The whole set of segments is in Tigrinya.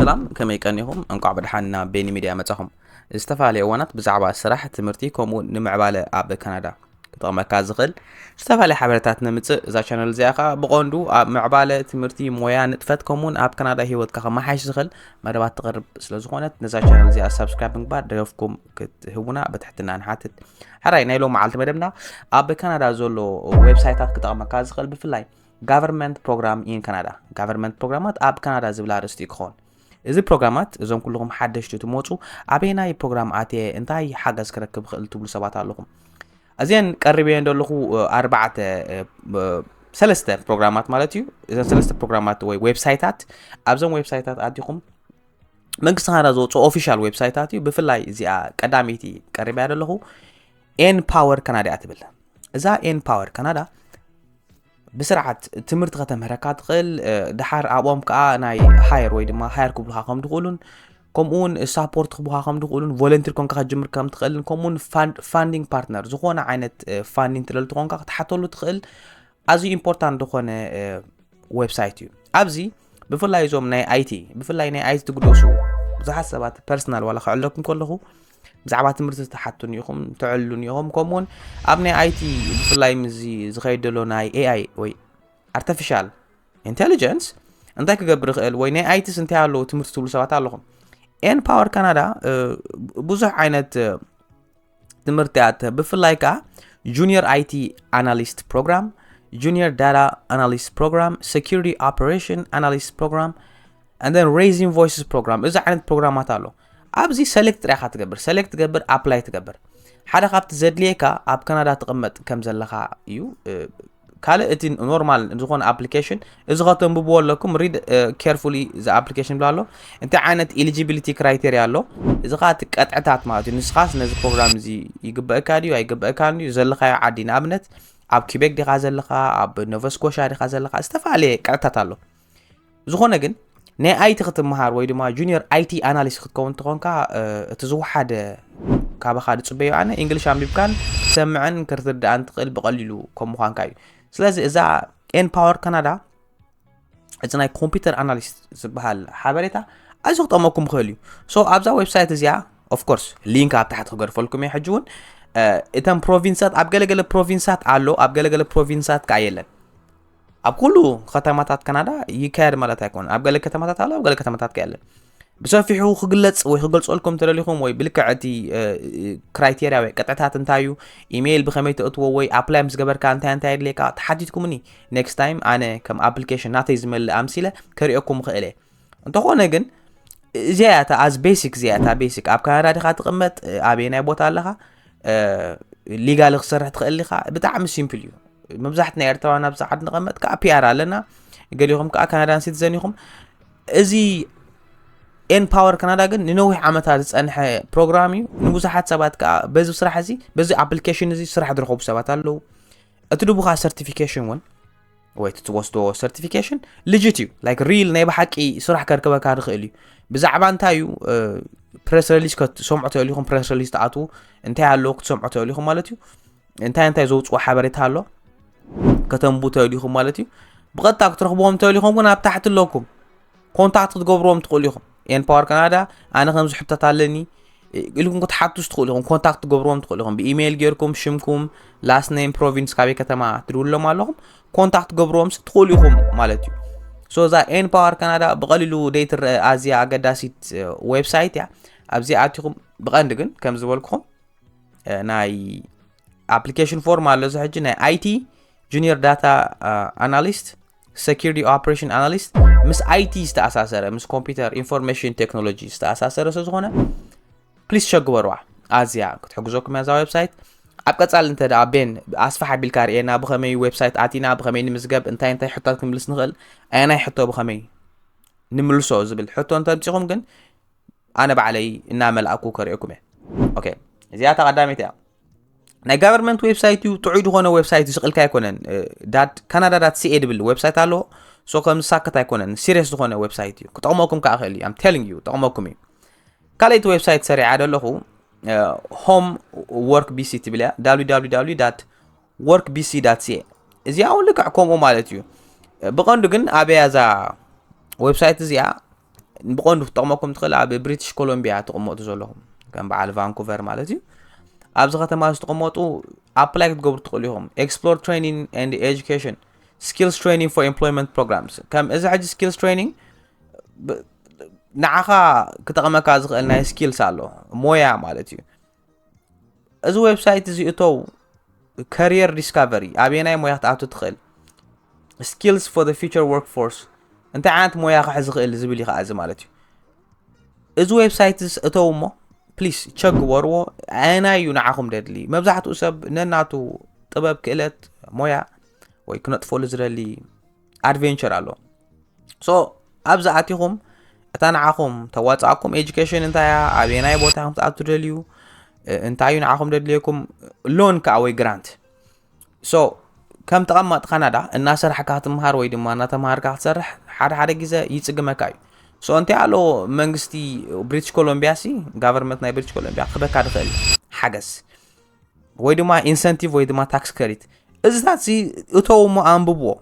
ሰላም፣ ከመይ ቀኒኹም? እንቋዕ ብደሓን ናብ ቤኒ ሚድያ መጻኹም። ዝተፈላለዩ እዋናት ብዛዕባ ስራሕ፣ ትምህርቲ፣ ከምኡ እውን ንምዕባለ ኣብ ካናዳ ክጠቕመካ ዝኽእል ዝተፈላለየ ሓበሬታት ነምጽእ። እዛ ቻነል እዚኣ ኸኣ ብቐንዱ ኣብ ምዕባለ ትምህርቲ፣ ሞያ፣ ንጥፈት፣ ከምኡውን ኣብ ካናዳ ህይወትካ ከመሓይሽ ዝኽእል መደባት ትቕርብ ስለ ዝኾነት፣ ነዛ ቻነል እዚኣ ሳብስክራይብ ብምግባር ደገፍኩም ክትህቡና ብትሕትና ንሓትት። ሕራይ፣ ናይ ሎም መዓልቲ መደብና ኣብ ካናዳ ዘሎ ዌብሳይታት ክጠቕመካ ዝኽእል፣ ብፍላይ ጋቨርንመንት ፕሮግራም ኢን ካናዳ፣ ጋቨርንመንት ፕሮግራማት ኣብ ካናዳ ዝብል ኣርእስቲ እዩ ክኸውን። እዚ ፕሮግራማት፣ እዞም ኩልኹም ሓደሽቲ ትመፁ፣ ኣበየናይ ፕሮግራም ኣትየ እንታይ ሓገዝ ክረክብ ክእል ትብሉ ሰባት ኣለኹም። እዚአን ቀሪበየን ዘለኹ ኣርባዕተ ሰለስተ ፕሮግራማት ማለት እዩ። እዘን ሰለስተ ፕሮግራማት ወይ ዌብሳይታት፣ ኣብዞም ዌብሳይታት ኣቲኹም መንግስቲ ካናዳ ዝወፅኦ ኦፊሻል ዌብሳይታት እዩ። ብፍላይ እዚኣ ቀዳመይቲ ቀሪበያ ዘለኹ ኤን ፓወር ካናዳ እያ ትብል። እዛ ኤን ፓወር ካናዳ ብስርዓት ትምህርቲ ከተምህረካ ትኽእል፣ ድሓር ኣብኦም ከዓ ናይ ሃየር ወይ ድማ ሃየር ክብሉካ ከም ድኽእሉን፣ ከምኡ እውን ሳፖርት ክቡካ ከም ድኽእሉን፣ ቮለንቲር ኮንካ ክትጅምር ከም ትኽእልን፣ ከምኡ እውን ፋንዲንግ ፓርትነር፣ ዝኾነ ዓይነት ፋንዲንግ ትደሊ ተኾንካ ክትሓተሉ ትኽእል። ኣዝዩ ኢምፖርታንት ዝኾነ ዌብሳይት እዩ። ኣብዚ ብፍላይ እዞም ናይ ኣይቲ፣ ብፍላይ ናይ ኣይቲ ትግደሱ ብዙሓት ሰባት ፐርሰናል ዋላ ክዕለኩም ከለኹ ብዛዕባ ትምህርቲ ትሓቱን ኢኹም፣ ትዕልሉን ኢኹም። ከምኡውን ኣብ ናይ ኣይቲ ብፍላይ ምስዚ ዝኸይድ ዘሎ ናይ ኤኣይ ወይ ኣርቲፊሻል ኢንቴሊጀንስ እንታይ ክገብር ይኽእል ወይ ናይ ኣይቲስ እንታይ ኣለዎ ትምህርቲ ትብሉ ሰባት ኣለኹም። ኤን ፓወር ካናዳ ብዙሕ ዓይነት ትምህርቲ እያ ትህብ። ብፍላይ ከዓ ጁኒየር ኣይቲ ኣናሊስት ፕሮግራም፣ ጁኒየር ዳታ ኣናሊስት ፕሮግራም፣ ሴኩሪቲ ኦፐሬሽን ኣናሊስት ፕሮግራም፣ and then raising voices ፕሮግራም። እዚ ዓይነት ፕሮግራማት ኣሎ። ኣብዚ ሰሌክት ጥራይ ኢኻ ትገብር፣ ሰሌክት ትገብር፣ ኣፕላይ ትገብር። ሓደ ካብቲ ዘድልየካ ኣብ ካናዳ ትቕመጥ ከም ዘለኻ እዩ። ካልእ እቲ ኖርማል ዝኾነ ኣፕሊኬሽን፣ እዚ ከተንብብዎ ኣለኩም። ሪድ ኬርፉሊ ዘ ኣፕሊኬሽን ብላ ኣሎ። እንታይ ዓይነት ኤሊጂቢሊቲ ክራይቴሪያ ኣሎ፣ እዚ ኸዓ እቲ ቀጥዕታት ማለት እዩ። ንስኻስ ነዚ ፕሮግራም እዚ ይግበእካ ድዩ ኣይግበእካን ድዩ፣ ዘለኻዮ ዓዲ፣ ንኣብነት ኣብ ኪቤክ ዲኻ ዘለኻ፣ ኣብ ኖቨስኮሻ ዲኻ ዘለኻ፣ ዝተፈላለየ ቀጥዕታት ኣሎ። ዝኾነ ግን ናይ ኣይቲ ክትመሃር ወይ ድማ ጁኒየር ኣይቲ ኣናሊስት ክትከውን እንተኾንካ፣ እቲ ዝወሓደ ካባኻ ዝፅበዮ ኣነ እንግሊሽ ኣንቢብካን ትሰምዕን ክትርድኣን ትኽእል ብቐሊሉ ከም ምዃንካ እዩ። ስለዚ እዛ ኤን ፓወር ካናዳ፣ እዚ ናይ ኮምፒውተር ኣናሊስት ዝበሃል ሓበሬታ ኣዝዩ ክጠቕመኩም ይኽእል እዩ። ሶ ኣብዛ ዌብሳይት እዚኣ ኦፍኮርስ ሊንክ ኣብ ታሕቲ ክገድፈልኩም እየ። ሕጂ እውን እተን ፕሮቪንሳት፣ ኣብ ገለገለ ፕሮቪንሳት ኣሎ፣ ኣብ ገለገለ ፕሮቪንሳት ከዓ የለን። ኣብ ኩሉ ከተማታት ካናዳ ይካየድ ማለት ኣይኮነን። ኣብ ገለ ከተማታት ኣሎ፣ ኣብ ገለ ከተማታት ከ የለን። ብሰፊሑ ክግለጽ ወይ ክገልጸልኩም ተደሊኹም ወይ ብልክዕ እቲ ክራይቴሪያ ወይ ቅጥዕታት እንታይ እዩ፣ ኢሜይል ብኸመይ ተእትዎ ወይ ኣፕላይ ምስ ገበርካ እንታይ እንታይ የድልየካ ተሓቲትኩምኒ፣ ኔክስት ታይም ኣነ ከም ኣፕሊኬሽን ናተይ ዝመልእ ኣምሲለ ከሪኦኩም ክእል እየ። እንተኾነ ግን እዚኣ እያ እታ ኣዝ ቤሲክ፣ እዚኣ እታ ቤሲክ። ኣብ ካናዳ ዲኻ ትቕመጥ፣ ኣበየናይ ቦታ ኣለኻ፣ ሊጋሊ ክሰርሕ ትኽእል ኢኻ። ብጣዕሚ ሲምፕል እዩ። መብዛሕትና ኤርትራውያን ኣብዚ ዓዲ ንቐመጥ ከዓ ፒኣር ኣለና፣ ገሊኹም ከዓ ካናዳን ሲቲዘን ኢኹም። እዚ ኤን ፓወር ካናዳ ግን ንነዊሕ ዓመታት ዝፀንሐ ፕሮግራም እዩ። ንብዙሓት ሰባት ከዓ በዚ ስራሕ እዚ፣ በዚ ኣፕሊኬሽን እዚ ስራሕ ዝረኸቡ ሰባት ኣለዉ። እቲ ድቡኻ ሰርቲፊኬሽን እውን ወይ እቲ ትወስዶ ሰርቲፊኬሽን ልጅት እዩ። ላይክ ሪል ናይ ብሓቂ ስራሕ ከርክበካ ዝኽእል እዩ። ብዛዕባ እንታይ እዩ ፕሬስ ሪሊስ ክትሰምዑ ትኽእል ኢኹም። ፕሬስ ሪሊስ ትኣትዉ እንታይ ኣለዎ ክትሰምዑ ትኽእል ኢኹም ማለት እዩ። እንታይ እንታይ ዘውፅዎ ሓበሬታ ኣሎ ከተንቡ ትኽእል ኢኹም ማለት እዩ። ብቐጥታ ክትረኽብዎም ትኽእል ኢኹም ግን ኣብ ታሕቲ ኣለኩም። ኮንታክት ክትገብርዎም ትኽእሉ ኢኹም። ኤን ፓወር ካናዳ ኣነ ከምዚ ሕቶታት ኣለኒ ኢልኩም ክትሓቱስ ትኽእሉ ኢኹም። ኮንታክት ትገብርዎም ትኽእሉ ኢኹም። ብኢሜይል ጌርኩም ሽምኩም፣ ላስት ኔም፣ ፕሮቪንስ፣ ካበይ ከተማ ትድውሎም ኣለኹም ኮንታክት ትገብርዎም ስ ትኽእሉ ኢኹም ማለት እዩ። ሶ እዛ ኤን ፓወር ካናዳ ብቐሊሉ ደይትረአ ኣዝያ ኣገዳሲት ዌብሳይት እያ። ኣብዚኣ ኣቲኹም ብቐንዲ ግን ከም ዝበልኩኹም ናይ ኣፕሊኬሽን ፎርም ኣሎ። እዚ ሕጂ ናይ ኣይቲ ጁኒየር ዳታ ኣናሊስት፣ ሴኩሪቲ ኦፕሬሽን ኣናሊስት ምስ ኣይቲ ዝተኣሳሰረ፣ ምስ ኮምፒውተር ኢንፎርሜሽን ቴክኖሎጂ ዝተኣሳሰረ ስለ ዝኾነ ፕሊስ ሸግበርዋ። ኣዝያ ክትሕግዘኩም እያ እዛ ዌብሳይት። ኣብ ቀጻሊ እንተ ደኣ ቤን ኣስፋሕ ኣቢልካ ርእየና፣ ብኸመይ ዌብሳይት ኣቲና፣ ብኸመይ ንምዝገብ፣ እንታይ እንታይ ሕቶታት ክንምልስ ንኽእል፣ ኣየናይ ሕቶ ብኸመይ ንምልሶ ዝብል ሕቶ እንተምጺኹም ግን ኣነ ባዕለይ እናመልኣኩ ከርእየኩም እየ። ኦኬ፣ እዚኣ እታ ቀዳመይቲ እያ። ናይ ጋቨርንመንት ዌብሳይት እዩ፣ ጥዑይ ዝኾነ ዌብሳይት እዩ፣ ስቕ ኢልካ ኣይኮነን። ዳት ካናዳ ዳት ሲኤ ድብል ዌብሳይት ኣለዎ። ሶ ከም ሳክት ኣይኮነን፣ ሲሪየስ ዝኾነ ዌብሳይት እዩ። ክጠቕመኩም ከዓ ክእል እዩ። ኣም ቴሊንግ ዩ፣ ጠቕመኩም እዩ። ካልኣይቲ ዌብሳይት ሰሪዓ ዘለኹ ሆም ወርክ ቢሲ ትብል እያ። www ዳት ወርክ ቢሲ ዳት ሲኤ። እዚኣ እውን ልክዕ ከምኡ ማለት እዩ። ብቐንዱ ግን ኣበያ እዛ ዌብሳይት እዚኣ ብቐንዱ ክትጠቕመኩም ትኽእል ኣብ ብሪቲሽ ኮሎምቢያ ትቕመጡ ዘለኹም ከም በዓል ቫንኩቨር ማለት እዩ። ኣብዚ ከተማ ዝተቐመጡ ኣፕላይ ክትገብሩ ትኽእሉ ኢኹም። Explore training and education, skills training for employment programs። ከም እዚ ሕጂ skills training ንዓኻ ክጠቕመካ ዝኽእል ናይ skills ኣሎ፣ ሞያ ማለት እዩ። እዚ ዌብሳይት እዚ እተው፣ career discovery፣ ኣበየናይ ሞያ ክትኣቱ ትኽእል፣ skills for the future workforce፣ እንታይ ዓይነት ሞያ ክሕዝ ይኽእል ዝብል እዩ ከዓ እዚ ማለት እዩ። እዚ ዌብሳይት እዚ እተው እሞ ፕሊስ ቸክ ግበርዎ። ኣየናይ እዩ ንዓኹም ደድሊ? መብዛሕትኡ ሰብ ነናቱ ጥበብ፣ ክእለት፣ ሞያ ወይ ክነጥፈሉ ዝደሊ ኣድቬንቸር ኣሎ። ሶ ኣብዚ ኣቲኹም እታ ንዓኹም ተዋፃእኩም ኤጁኬሽን እንታይ እያ፣ ኣበየናይ ቦታ ኢኹም ትኣቱ ደልዩ፣ እንታይ እዩ ንዓኹም ደድልየኩም፣ ሎን ከዓ ወይ ግራንት። ሶ ከም ተቐማጥ ካናዳ እናሰራሕካ ክትምሃር ወይ ድማ እናተምሃርካ ክትሰርሕ ሓደ ሓደ ግዜ ይፅግመካ እዩ። ሶ እንታይ ኣሎ መንግስቲ ብሪቲሽ ኮሎምቢያ ሲ ጋቨርንመንት ናይ ብሪቲሽ ኮሎምቢያ ክበካ ድኽእል ሓገዝ ወይ ድማ ኢንሰንቲቭ ወይ ድማ ታክስ ክሬዲት። እዚታት ሲ እተው እሞ ኣንብብዎ።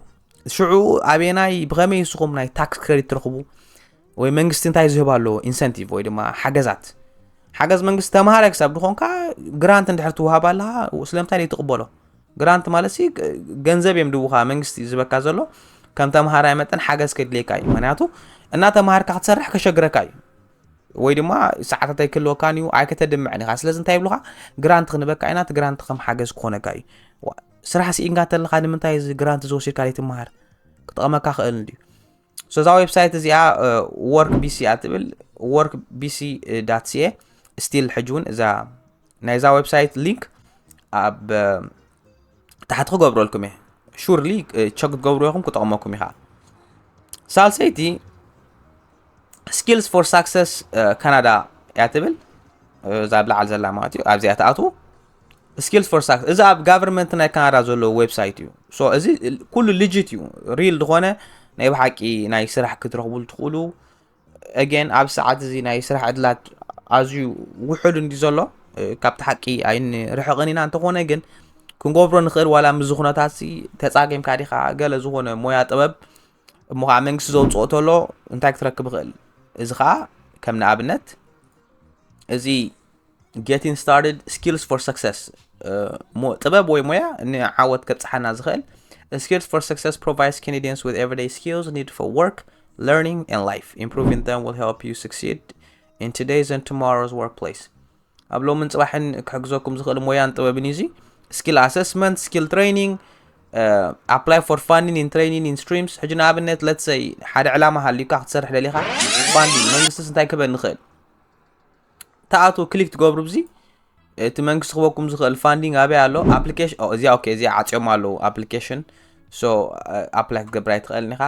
ሽዑ ኣበየናይ ብኸመይ ንስኹም ናይ ታክስ ክሬዲት ትረኽቡ ወይ መንግስቲ እንታይ ዝህብ ኣለዎ ኢንሰንቲቭ ወይ ድማ ሓገዛት። ሓገዝ መንግስቲ ተምሃራይ ክሳብ ዝኾንካ ግራንት እንድሕር ትወሃብ ኣለኻ ስለምንታይ ዘይትቕበሎ? ግራንት ማለት ሲ ገንዘብ እዮም ድውኻ መንግስቲ እዩ ዝበካ ዘሎ። ከም ተምሃራይ መጠን ሓገዝ ከድልየካ እዩ። ምክንያቱ እናተምሃርካ ክትሰርሕ ከሸግረካ እዩ ወይ ድማ ሰዓታት ኣይክህልወካን እዩ ኣይከተድምዕን ኢኻ። ስለዚ እንታይ ይብሉኻ? ግራንት ክንበካ ኢና፣ እቲ ግራንት ከም ሓገዝ ክኾነካ እዩ። ስራሕ ስኢንካ ተለኻ ንምንታይ እዚ ግራንት ዝወሲድካ ዘይትምሃር? ክጠቕመካ ክእል እንድዩ። ሶ እዛ ዌብሳይት እዚኣ ወርክ ቢሲ እያ ትብል። ወርክ ቢሲ ዳት ሲኤ ስቲል ሕጂ እውን እዛ ናይዛ ዌብሳይት ሊንክ ኣብ ታሕቲ ክገብረልኩም እየ። ሹርሊ ቸክ ክትገብሩ ኢኹም ክጠቕመኩም ኢኻ። ሳልሰይቲ ስኪልስ ፎር ሳክሰስ ካናዳ እያ ትብል። እዛ ኣብ ላዕሊ ዘላ ማለት እዩ። ኣብዚኣ ትኣትዉ። ስኪልስ ፎር ሳክሰስ እዚ ኣብ ጋቨርንመንት ናይ ካናዳ ዘሎ ዌብሳይት እዩ። ሶ እዚ ኩሉ ልጅት እዩ። ሪል ዝኾነ ናይ ብሓቂ ናይ ስራሕ ክትረኽቡሉ ትኽእሉ። ኣገን ኣብ ሰዓት እዚ ናይ ስራሕ ዕድላት ኣዝዩ ውሑድ እንዲ ዘሎ ካብቲ ሓቂ ኣይንርሕቕን ኢና። እንተኾነ ግን ክንገብሮ ንኽእል ዋላ ምስ ኩነታት ሲ ተጻጊምካ ዲኻ ገለ ዝኾነ ሞያ ጥበብ እሞ ከዓ መንግስቲ ዘውፅኦ ተሎ እንታይ ክትረክብ ይኽእል? እዚ ከዓ ከም ንኣብነት እዚ getting started skills for success ጥበብ ወይ ሞያ ንዓወት ከብፅሓና ዝኽእል skills for success provides Canadians with everyday skills needed for work, learning and life. Improving them will help you succeed in today's and tomorrow's workplace. ኣብ ሎምን ፅባሕን ክሕግዘኩም ዝኽእል ሞያን ጥበብን እዩ። እዚ skill assessment, skill training, apply for funding in training in streams። ሕጂ ንኣብነት let's say ሓደ ዕላማ ሃልዩካ ክትሰርሕ ደሊኻ ፋንዲንግ መንግስትስ እንታይ ክበ ንኽእል? ተኣቱ ክሊክ ትገብሩ ብዚ እቲ መንግስቲ ክበኩም ዝኽእል ፋንዲንግ ኣበይ ኣሎ? ኣፕሊኬሽን እዚኣ ኦኬ እዚኣ ዓፅዮም ኣለዉ ኣፕሊኬሽን። ሶ ኣፕላይ ክትገብር ኣይትኽእልን ኢኻ።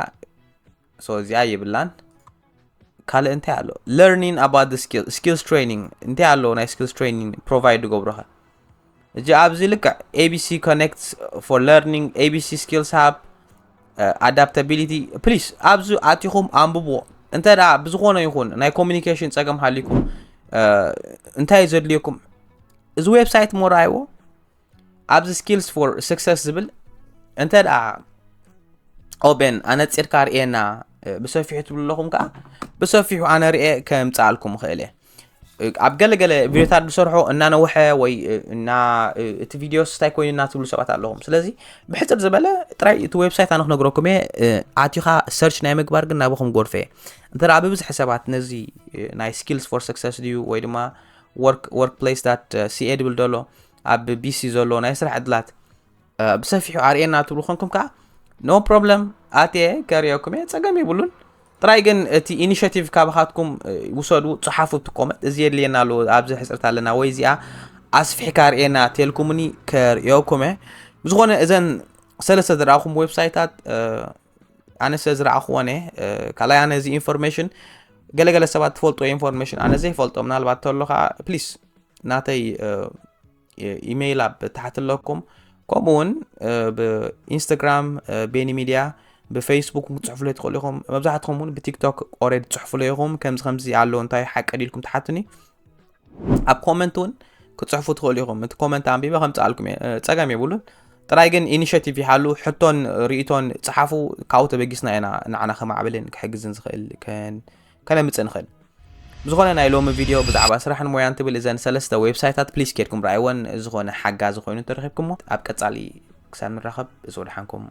ሶ እዚኣ የብላን። ካልእ እንታይ ኣሎ? Learning about the skill, skills training እንታይ ኣሎ? ናይ skills training provide ዝገብሩኸ? እዚ ኣብዚ ልክዕ ABC connects for learning, ABC skills hub, adaptability። ፕሊስ ኣብዚ ኣቲኹም ኣንብብዎ። እንተ ደኣ ብዝኾነ ይኹን ናይ ኮሚኒኬሽን ጸገም ሃልዩኩም እንታይ ዘድልየኩም እዚ ዌብሳይት እሞ ረኣይዎ። ኣብዚ skills for success ዝብል እንተ ደኣ ኦቤን ኣነጺርካ ርእየና ብሰፊሑ ትብሉ ኣለኹም ከዓ ብሰፊሑ ኣነ ርእየ ከምጽኣልኩም እኽእል እየ። ኣብ ገለገለ ቪዲዮታት ዝሰርሖ እናነውሐ ወይ እና እቲ ቪዲዮስ እንታይ ኮይኑ እናትብሉ ሰባት ኣለኹም። ስለዚ ብሕፅር ዝበለ ጥራይ እቲ ዌብሳይት ኣነ ክነግረኩም እየ። ኣቲኻ ሰርች ናይ ምግባር ግን ናባኹም ጎድፈ እየ። እንተ ደኣ ብብዝሒ ሰባት ነዚ ናይ skills for success ድዩ ወይ ድማ work workplace dot ca ድብል ዘሎ ኣብ ቢሲ ዘሎ ናይ ስራሕ ዕድላት ብሰፊሑ ኣርእየና ትብሉ ኮንኩም ከዓ no problem ኣትየ ከርእየኩም እየ፣ ፀገም የብሉን። ጥራይ ግን እቲ ኢኒሽቲቭ ካባኻትኩም ውሰዱ፣ ፀሓፉ እቲ ኮመንት እዚ የድልየና ኣለዎ ኣብዚ ሕፅርታ ኣለና ወይ እዚኣ ኣስፊሕካ ርእየና ተልኩምኒ ከርእየኩም እየ። ብዝኾነ እዘን ሰለስተ ዝረኣኹም ዌብሳይታት ኣነ ስለ ዝረኣኽዎን እየ። ካልኣይ ኣነ እዚ ኢንፎርሜሽን ገለገለ ሰባት ትፈልጦ ኢንፎርሜሽን ኣነ ዘይፈልጦ ምናልባት ተሎ ከዓ ፕሊስ ናተይ ኢሜይል ኣብ ታሕቲ ኣለኩም። ከምኡ እውን ብኢንስታግራም ቤኒ ሚድያ ብፌስቡክ ክትፅሕፉለይ ትኽእሉ ኢኹም። መብዛሕትኹም እውን ብቲክቶክ ኦሬዲ ትፅሕፉለይ ኢኹም። ከምዚ ከምዚ ኣሎ እንታይ ሓቂ ድልኩም ትሓትኒ ኣብ ኮመንት እውን ክትፅሕፉ ትኽእሉ ኢኹም። እቲ ኮመንት ኣንቢበ ከምፅኣልኩም እየ፣ ፀገም የብሉን። ጥራይ ግን ኢኒሽቲቭ ይሃሉ፣ ሕቶን ርእቶን ፅሓፉ። ካብኡ ተበጊስና ኢና ንዓና ከማዕብልን ክሕግዝን ዝኽእል ከን ከነምፅእ ንኽእል። ብዝኾነ ናይ ሎሚ ቪድዮ ብዛዕባ ስራሕን ሞያን ትብል እዘን ሰለስተ ዌብሳይታት ፕሊስ ኬድኩም ረኣይወን። ዝኾነ ሓጋዚ ኮይኑ እንተረኺብኩሞ ኣብ ቀጻሊ ክሳብ ንራኸብ እጽው ደሓንኩም።